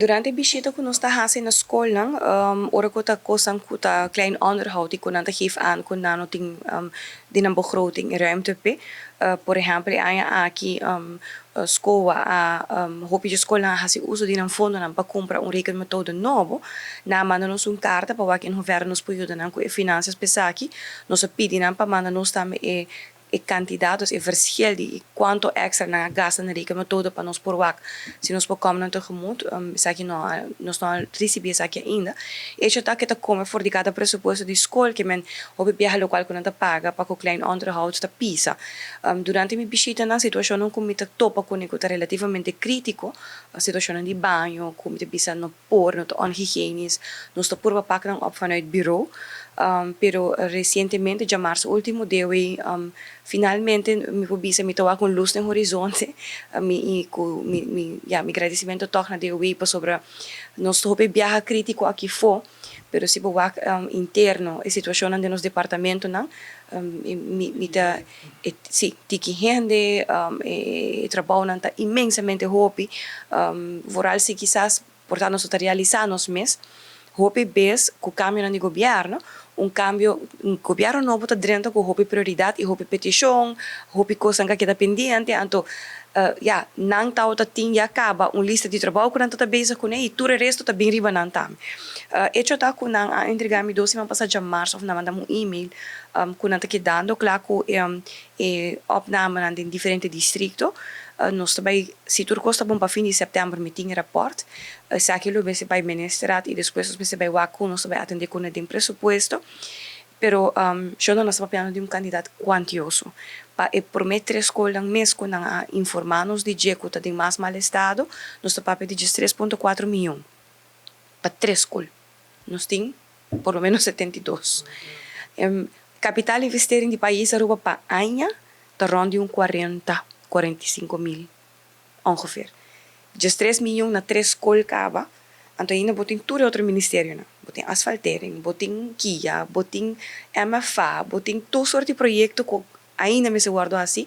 Durante e bishita ku nos ta hasi na skolnan, ora ku ta kosnan ku ta klein onderhoud i ku nan ta geef aan ku nan no tin den nan begroting ruimte p'e. Por ehèmpel, e aña aki SKOA a hopi dje skolnan a hasi uso di nan fondonan pa kumpra un rekenmethode nobo. Nan a manda nos un karta pa wak in hoeverre nos por yuda nan ku e finansias p'esaki. Nos a pidi nan pa manda nos tambe e kantidat, dus e verschil di kuantu èkstra nan a gasta na rekenmethode pa nos por wak si nos por kòm nan tegemoet. Esaki no a, nos no a risibí esaki ainda. Hecho ta ke ta kome for di kada presupuesto di skol, ke men hopi biaha lokual ku nan ta paga pa ku klein onderhoud ta pisa. Durante mi bishitanan, situashonnan ku mi ta topa kuné ku ta relativamente krítiko, situashonnan di baño ku mi ta bisa no por, no ta onhigienisch, nos ta purba pak nan op vanuit bureau. Pero resientemente, djamarsu último, DOW finalmente, mi por bisa, mi ta wak un lus den horizonte. Mi i ku mi, ya, mi gradisimentu tòg na DOW pasobra nos ta hopi biaha krítiko aki fo, pero si bo wak interno e situashonnan den nos departamentonan, mi ta si tiki hende, e trabounan ta inmensamente hopi, vooral si kisas por ta nos no ta realisá nos mes hopi bes ku kambionan di gobièrnu, un kambio, un gobièrnu nobo ta drenta ku hopi prioridat i hopi petishon, hopi kosnan ku a keda pendiente. Anto ya, nan tabata tin ya kaba un lista di trabou ku nan ta bezig kuné i tur e resto ta bin riba nan tambe. Echo ta ku nan a entregá mi 2 siman pasá djamars òf nan manda mi un email ku nan ta kedando kla ku e opnamenan den diferente distrikto. Nos ta bai, si tur kos ta bon, pa fin di sèptèmber mi tin e rapòrt. Esaki lo mester bai ministerraad i despues nos mester bai wak ku nos ta bai atendé kuné den presupuesto. Pero shonda nos ta papiando di un kantidat kuantioso. Pa e promé tres skolnan mes ku nan a informá nos di dje ku ta den mas mal estado, nos ta papia di 13,4 mion pa tres skol. Nos tin por lo menos 72. Kapitaal investering di pais Aruba pa aña ta rònt di un 40, 45 mil ongeveer. 13 mion na tres skol kaba, anto ainda bo tin tur otro ministerionan. Bo tin asfaltering, bo tin KIA, bo tin MFA, bo tin tur sorto di proyekto ku ainda mester wòrdu hasi.